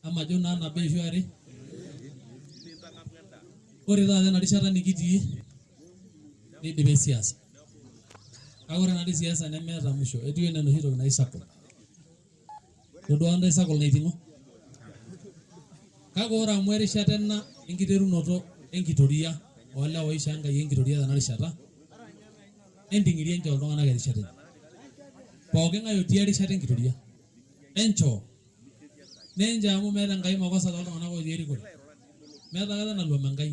Amajo naa nabo ashu are. Ore taata ena rishata nikitii neidipe siasa. Kake ore natii siasa nemeeta musho, etiu enaa enoshi toki naji circle. Todua ntae circle naiting'o? Kake ore amu erishata ena enkiterunoto enkitoria oolewa oishoo Enkai enkitoria tena rishata, enting'irie enchoo iltung'anak erishata enye. Pooki ng'ae otii erishata enkitoria, enchoo. Nenchoo amu meeta Enkai makosa tooltung'anak otii erikore. Meeta aikata enaluam Enkai.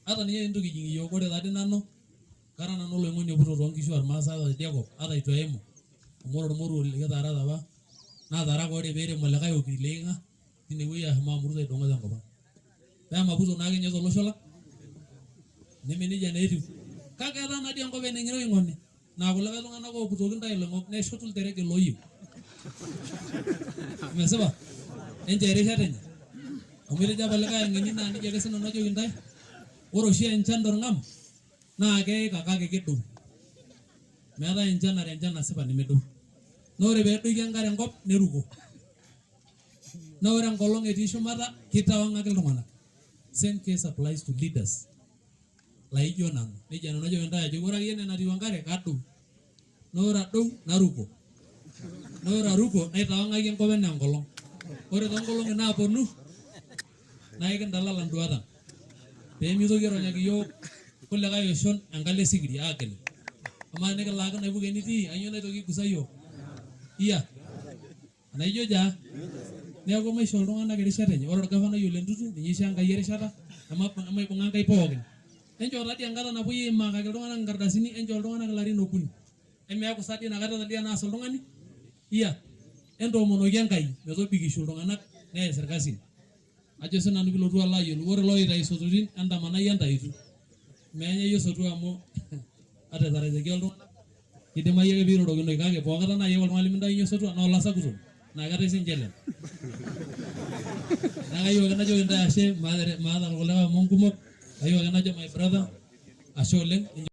Ata ninye tenintoki ijing iyiook, ore taadii nanu, kara nanu oloing'oni oputo toonkishu olmaasai ata teidia kop, ata eitu aimu, amu ore olmoruo likitaarate apa, naa taarake ore pee erem olikae okiri leiking'a, teine wueji ashomo amurut aidong'o tenkop ang. Pee maputo naake ninye tolosho lang, neme nejia naa etiu. Kake etaa naadii enkop eneng'ira oing'oni, naa kulikae tung'anak ooputoki intae iloing'ok neshotu ilterege looyieu. Mesipa? Enchoo erishata enye. Amu etejo apa likae ang'eni naa nejia ake sinanu ajoki intae, ore oshi enchan torng'am naa keika kake kedou. Meetae enchan nara enchan nasipa nemedou. Naa ore peedoiki enkare enkop neruko. Naa ore enkolong etii shumata kitawang'aki iltung'anak. Same case applies to leaders laijo nanu. Nejia nanu ajoki intae ajoki ore akeyie enaa enatiu enkare kadou. Naa ore adou naruko. Naa ore aruko naitawang'aki enkop enaa enkolong. Ore toonkolong'i naaponu naa ekintalala induat ang pee mitoki aironyaki iyiook kulikae oshon enkalo esikiria aagelu. Amaa tenikilaaki naipuko enitii ainyoo naitoki aigusa iyiook? Iya. Anaa ijojo aa? Neeku maishoo iltung'anak erishata enye. Ore orgavanai Ole Ntutu ninye eishoo Enkai erishata emaibung'a Enkai pookin. Enchoo taadii enkata napuoi aimakaki iltung'anak inkardasini, enchoo iltung'anak ilarin okuni. Emeeku sa dii inakata taadii enaas oltung'ani? Iya. Entoomonoki Enkai metobikisho iltung'anak nees irkasin. Ajo sinanu pilotu alo ayiolou ore looitayu isotutin entamanai entaitu. Meenyae osotua amu ata etaraitaki oltung'anak kidimayu ake piirorokinoi kake pooki kata naaji ake oltung'ani limintayunye osotua naa olasakutoni naa keetae sininche lelo. Neeku kayieu ake najoki intae ashe maata irkulikae omon kumok kayieu ake najo my brother ashe oleng.